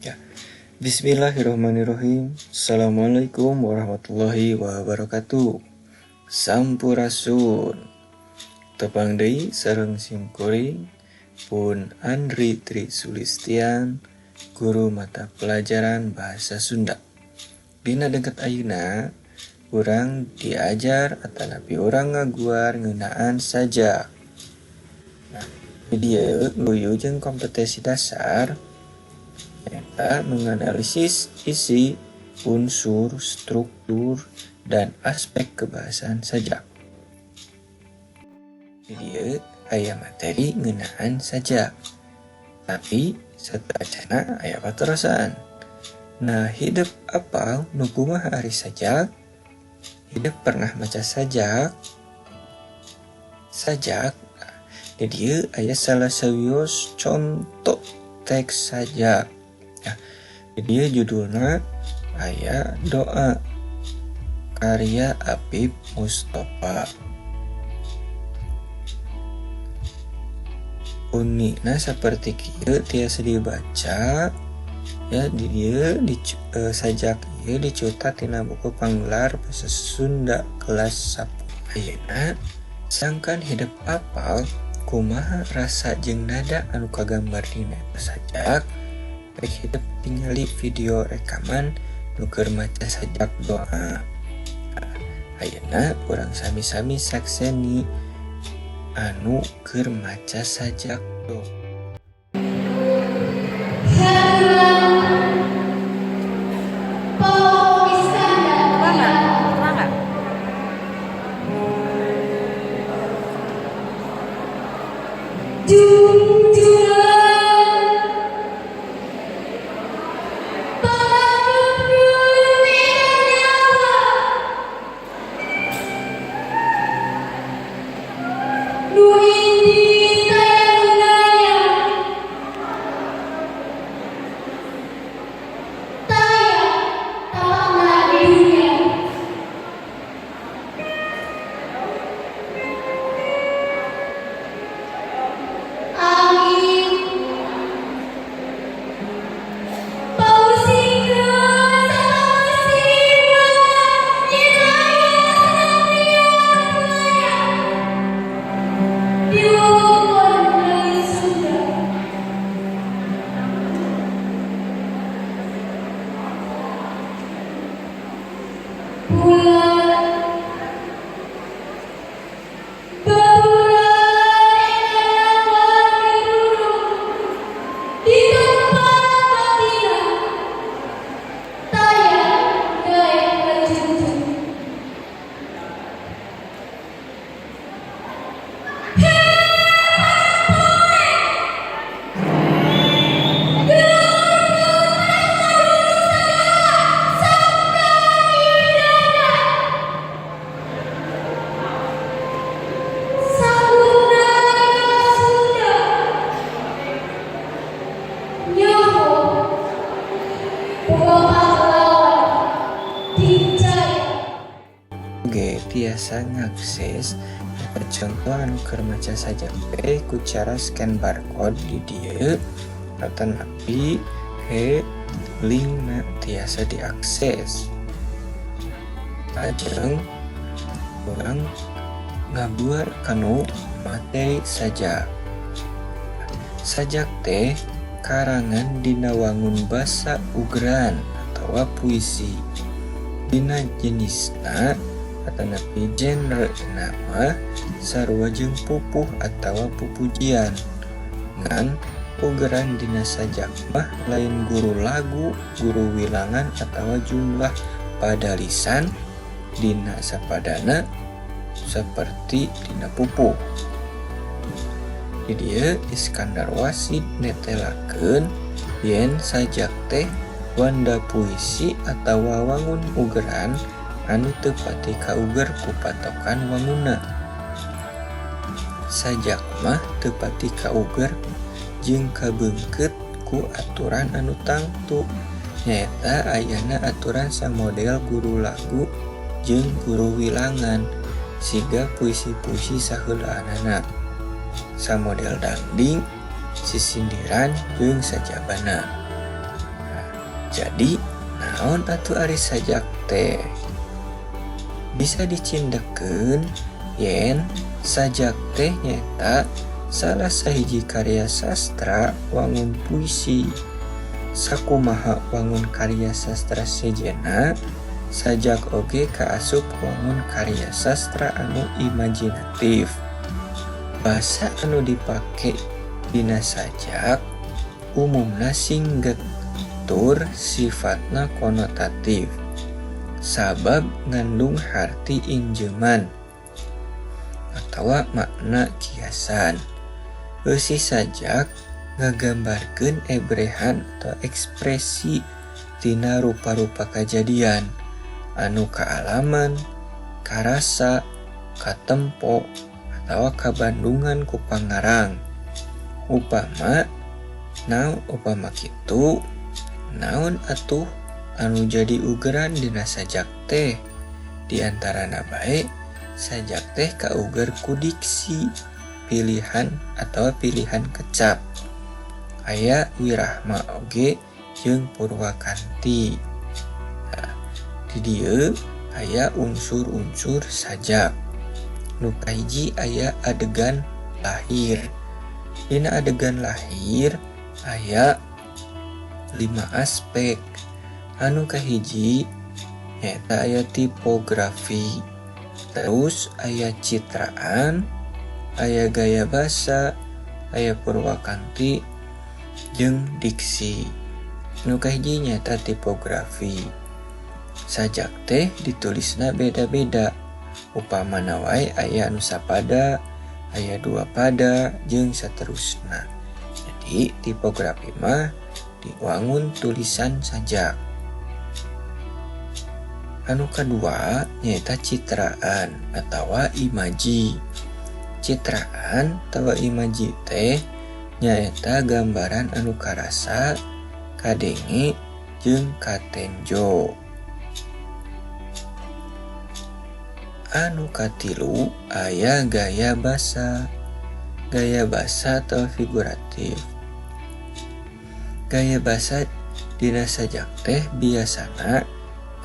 Ya. Bismillahirrahmanirrahim. Assalamualaikum warahmatullahi wabarakatuh. Sampurasun. Tepang deui sareng simkuring pun Andri Tri Sulistian, guru mata pelajaran Bahasa Sunda. Dina deket ayeuna urang diajar atanapi urang ngaguar ngeunaan sajak. Nah, di dieu luyu jeung kompetensi dasar nyaeta menganalisis isi, unsur, struktur, dan aspek kebahasaan sajak. Di dieu aya materi ngeunaan sajak. Tapi sateuacanna aya patarosan. Nah, hidep apal nu kumaha ari sajak? Hidep pernah maca sajak? Sajak, di dieu aya salah sawios conto teks sajak. Nah, di dieu judulna aya Doa karya Apip Mustofa. Unina saperti kieu tiasa dibaca ya di dieu di sajak ieu dicuta tina buku Panggelar Basa Sunda kelas 10. Ayeuna sangkan hidep apal kumaha rasa jeung nada anu kagambar dina eta sajak, rek hidep tingali video rekaman nu keur maca sajak doa. Nah, ayeuna urang sami-sami sakseni anu keur maca sajak doa. Terang nggak? Terang nggak? Oge tiasa ngakses eta conto anu keur maca sajak teh ku cara scan barcode di dieu atanapi he linkna tiasa diakses. Lajeng urang ngabuar kanu materi sajak. Sajak teh karangan dina wangun basa ugeran atawa puisi. Dina jenisna atanapi genre mah sarua jeung pupuh atawa pupujian. Ngan ugeran dina sajak mah lain guru lagu, guru wilangan atawa jumlah padalisan dina sapadana saperti dina pupuh. Di dieu Iskandar Wasid netelakeun yen sajak teh wanda puisi atawa wangun ugeran anu teu pati kauger ku patokan wangunna. Sajak mah teu pati kauger jeung kabeungkeut ku aturan anu tangtu, nyaeta ayana aturan samodel guru lagu jeung guru wilangan siga puisi-puisi saheulaanana, samodel dangding, sisindiran jeung sajabana. Nah, Jadi naon atuh ari sajak teh? Bisa dicindekkeun yen sajak teh nyaeta salah sahiji karya sastra wangun puisi. Sakumaha wangun karya sastra sejenna, sajak oge kaasup wangun karya sastra anu imajinatif. Basa anu dipake dina sajak umumna singget tur sifatna konotatif sabab ngandung harti injeman atawa makna kiasan. Eusi sajak ngagambarkeun ebrehan atau ekspresi tina rupa-rupa kajadian anu kaalaman, karasa, katempo, atawa kabandungan ku pangarang. Upama naon upama kitu, naon atuh anu jadi ugeran dina sajak teh? Di antarana bae sajak teh kauger ku diksi, pilihan atawa pilihan kecap. Aya wirahma oge jeung purwakanti. Nah, di dieu aya unsur-unsur sajak. Nu kahiji aya adegan lahir. Dina adegan lahir aya 5 aspek. Anu kahiji nyaeta aya tipografi, terus aya citraan, aya gaya basa, aya purwakanti, jeung diksi. Nu kahiji nyaeta tipografi. Sajak teh ditulisna beda-beda. Upamana wae aya anu sapada, aya dua pada, jeung saterusna. Jadi tipografi mah diwangun tulisan sajak. Anu kadua nyaeta citraan atawa imaji. Citraan atawa imaji teh nyaeta gambaran anu karasa, kadenge, jeung katenjo. Anu katilu aya gaya basa. Gaya basa atau figuratif. Gaya basa dina sajak teh biasana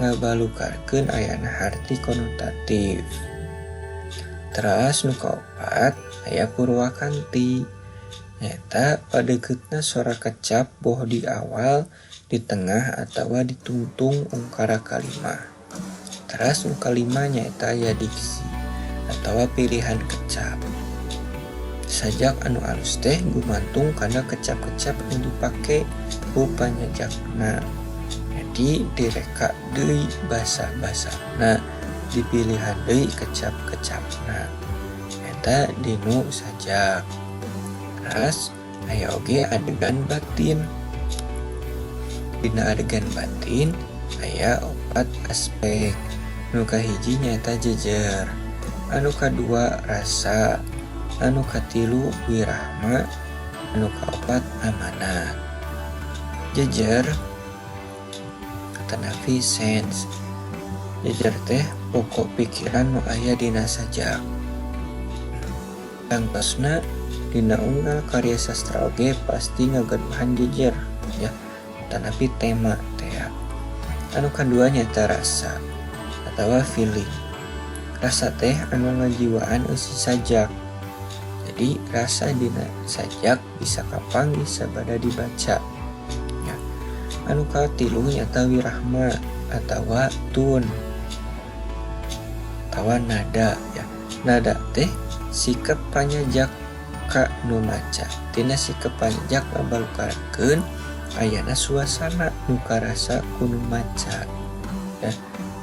ngabalukarkeun ayana harti konotatif. Teras nu kaopat aya purwakanti. Nyaeta padeukeutna sora kecap boh di awal, di tengah atawa ditungtung ungkara kalimah. Teras nu kalima nyaeta aya diksi atawa pilihan kecap. Sajak anu alus teh gumantung kana kecap-kecap anu dipake ku panyajakna. Jadi direka deui basa-basana, dipilihan deui kecap-kecapna. Eta dinu sajak. Teras aya oge adegan batin. Dina adegan batin aya 4 aspek. Nu kahiji nyaeta jejer, anu kadua rasa, anu katilu wirahma, anu kaopat amanat. Jejer atanapi sense. Jejer teh pokok pikiran nu aya dina sajak. Tangtosna dina unggal karya sastra oge pasti ngagaduhan jejer ya, atanapi tema teh. Anu kadua nyaeta rasa atawa feeling. Rasa teh anu ngajiwaan eusi sajak. Jadi rasa dina sajak bisa kapanggih sabada dibaca. Ya. Anu katilu nyaeta wirahma atawa tune atawa nada ya. Nada teh sikap panyajak ka nu maca. Tina sikap panyajak ngabalukarkeun ayana suasana nu karasa ku nu maca. Ya.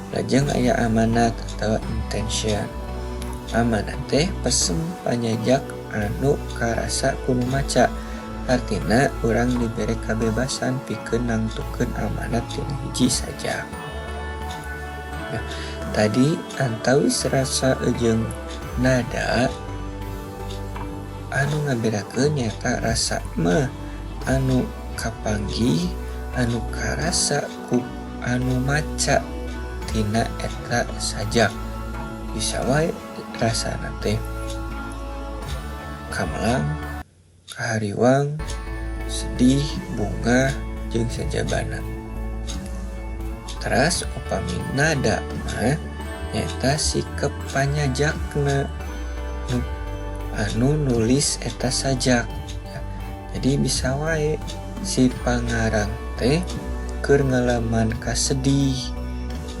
Lajeng aya amanat atawa intention. Amanat teh pesem panyajak anu karasa ku nu maca. Artina urang dibere kabebasan pikeun nangtukeun amanat tina hiji sajak. Nah, tadi antawis rasa jeung nada anu ngabedakeun nyaeta rasa mah anu kapanggih, anu karasa ku anu maca tina eta sajak. Bisa wae rasana teh kamelang, kahariwang, sedih, bungah, jeung sajabana. Teras upami nada mah nyaeta sikep panyajakna anu nulis eta sajak ya. Jadi bisa wae si pangarang teh keur ngalaman kasedih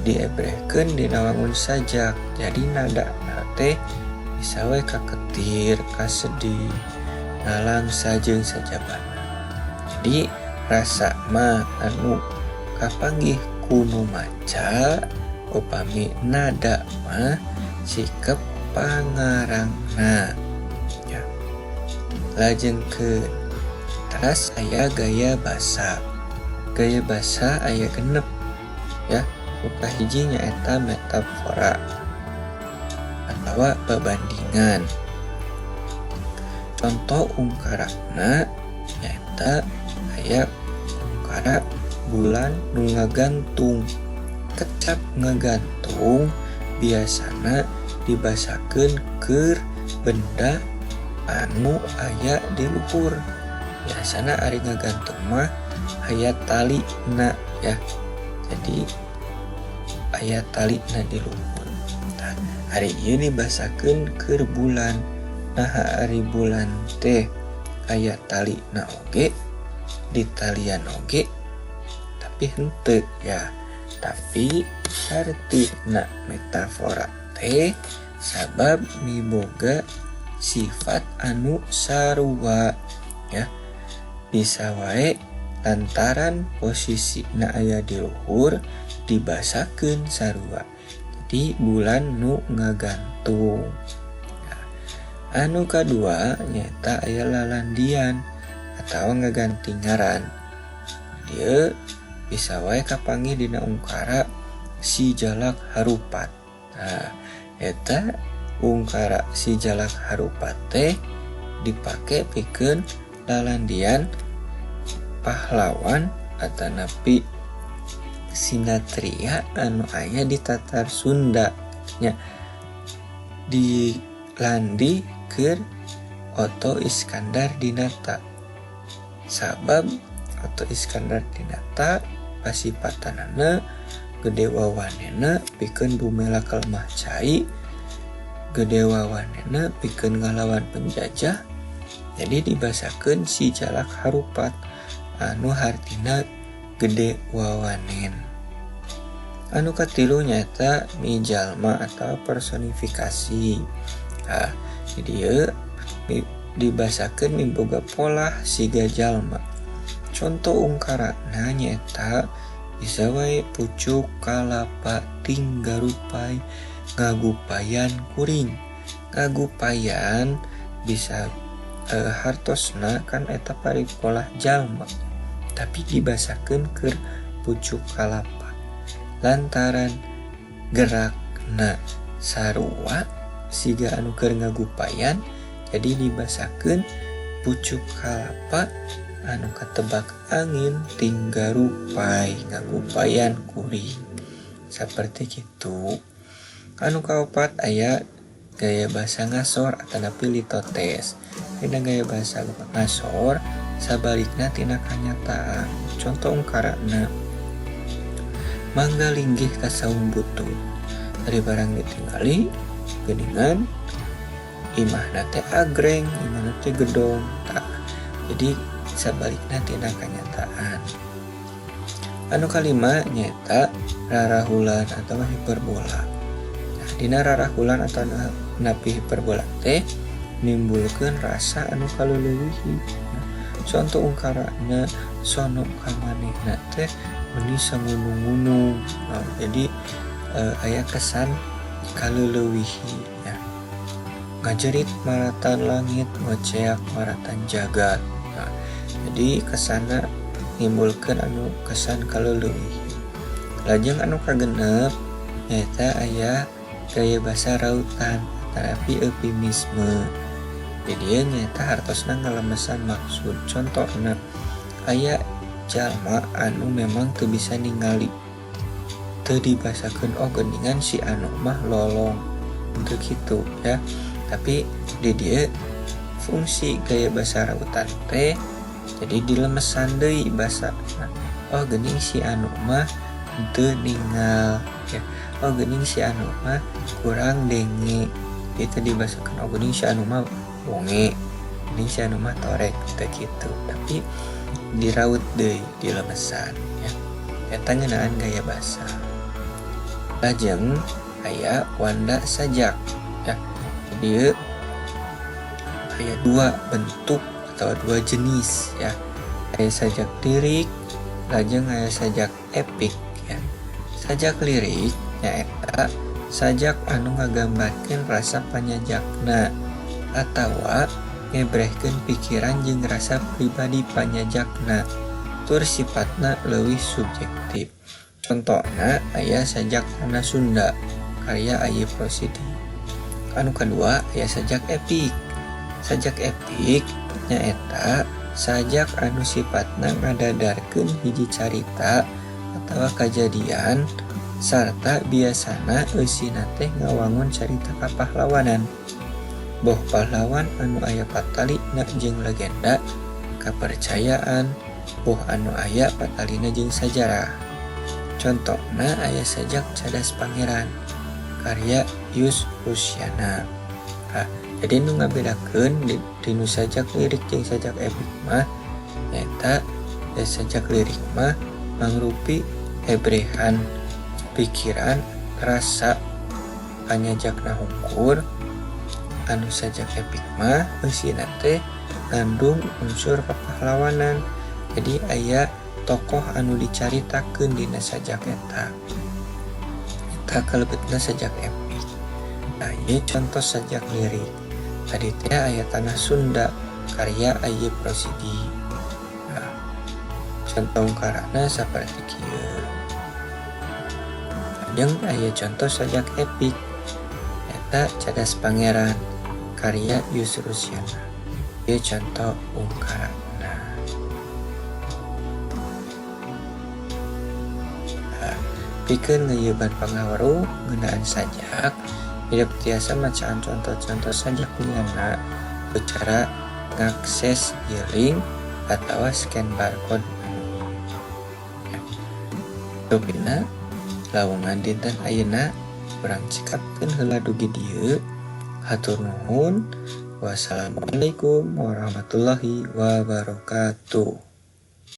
diebrehkeun dina wangun sajak, jadi nada teh bisa wae kaketir, kasedih, nalangsa jeung sajabana. Jadi rasa mah anu kapanggih ku nu maca upami nada mah sikep pangarangna ya. Lajeng ke teras aya gaya basa. Gaya basa aya 6 ya. Nu kahiji nyaeta metafora atawa babandingan. Contoh ungkarana nyaeta aya ungkara bulan nu ngagantung. Kecap ngagantung biasana dibasakeun keur benda anu aya di luhur. Biasana ari ngagantung mah aya talina ya. Jadi aya talina di luhur. Tah, ari ieu dibasakeun keur bulan. Nah, ari bulan teh aya talina oge, ditalian oge, tapi henteu ya. Tapi hartina metafora teh sabab miboga sifat anu sarua ya. Bisa wae lantaran posisina aya di luhur dibasakeun sarua. Jadi bulan nu ngagantung. Nah, anu kadua nyaeta aya lalandian atawa ngaganti ngaran. Dieu bisa wae kapanggih dina ungkara si jalak harupat. Nah, eta ungkara si jalak harupat teh dipake pikeun lalandian pahlawan atanapi sinatria anu aya di Tatar Sunda nya, dilandi keur Otto Iskandar Dinata. Sabab Otto Iskandar Dinata pasipatanana gede wawanena pikeun bumela kalemah cai, gede wawanena pikeun ngalawan penjajah. Jadi dibasakeun si jalak harupat anu hartina gede wawanen. Anu katilu nyaeta mijalma atau personifikasi. Nah, di dieu dibasakeun miboga pola siga jalma. Contoh ungkarana nyaeta bisa wae pucuk kalapa tinggarupai ngagupayan kuring. Ngagupayan bisa hartosna kan eta paripolah jalma, tapi dibasakeun keur pucuk kalapa lantaran gerakna sarua siga anu keur ngagupayan, jadi dibasakeun pucuk kalapa anu katebak angin tinggarupai ngagupayan kuring, seperti gitu. Anu kaopat aya gaya bahasa ngasor atanapi litotes. Dina gaya bahasa ngasor sabalikna tina kanyataan. Contoh ungkarana mangga linggih ka saung butut. Dari barang ditinggali geuningan imahna teh agreng, imahna teh gedong. Tah, jadi sabalikna tina kanyataan. Anu kalima nyaeta rarahulan atau hiperbola. Nah, dina rarahulan atau napi hiperbola teh nimbulkeun rasa anu kaleulewihi. Nah, contoh ungkarana sono kamanehna teh meuni sangunung-ngunung. Nah, jadi aya kesan kaleulewihi ya. Ngajerit maratan langit, ngoceak maratan jagat. Nah, jadi kesana nimbulkeun anu kesan kaleulewihi. Lajeng anu kagenep nyaeta aya gaya bahasa rautan atanapi eufemisme. Jadi nyaeta hartosna ngalemesan maksud. Contohna aya jalma anu memang teu bisa ningali, teu dibasakeun oh geuningan si anu mah lolong untuk kitu ya. Tapi di dieu fungsi gaya bahasa rautan teh jadi dilemesan deui basa. Nah, oh geuning si anu mah Teu ningal ya. Oh geuning si anu mah kurang denge, itu dibahasakan oh geuning si anu mah bonge, geuning si anu mah torek teu kitu, tapi diraut deui dilemesan ya. Eta ngeunaan gaya basa. Lajeng aya wanda sajak ya. Dieu aya dua bentuk atau dua jenis ya. Aya sajak lirik, lajeng aya sajak epik ya. Sajak lirik nyaeta sajak anu ngagambarkeun rasa panyajakna atawa ngebrehkeun pikiran jeung rasa pribadi panyajakna, tur sifatna leuwih subjektif. Contohna aya sajak Tanah Sunda karya Ajip Rosidi. Anu kadua aya sajak epik. Sajak epik nyaeta sajak anu sifatna ngadadarkeun hiji carita atawa kajadian sarta biasana eusina teh ngawangun carita kapahlawanan. Boh pahlawan anu aya patalina jeung legenda, kapercayaan, boh anu aya patalina jeung sajarah. Contohna aya sajak Cadas Pangeran karya Yus Rusyana. Nah, jadi nu ngabedakeun dinu sajak lirik jeung sajak epik mah nyaeta ya sajak lirik mah mangrupi ebrehan pikiran rasa panyajakna hungkul, anu sajak epik mah eusina teh ngandung unsur kepahlawanan, jadi aya tokoh anu dicaritakeun dina sajak eta. Eta kalebetna sajak epik. Nah, ieu contoh sajak lirik. Tadi teh aya Tanah Sunda karya Ajip Rosidi. Nah, contoh ungkarana saperti kieu. Lajeng aya contoh sajak epik eta Cadas Pangeran karya Yus Rusyana. Ieu contoh ungkarana. Nah, pikeun ngeuyeban pangaweruh ngeunaan sajak, hirup tiasa macaan contoh-contoh sajak lianna ku cara ngakses ieu link atawa scan barcode anu ieu. Rupina lawungan dinten ayeuna urang cekapkeun heula dugi dieu. Hatur nuhun. Wassalamualaikum warahmatullahi wabarakatuh.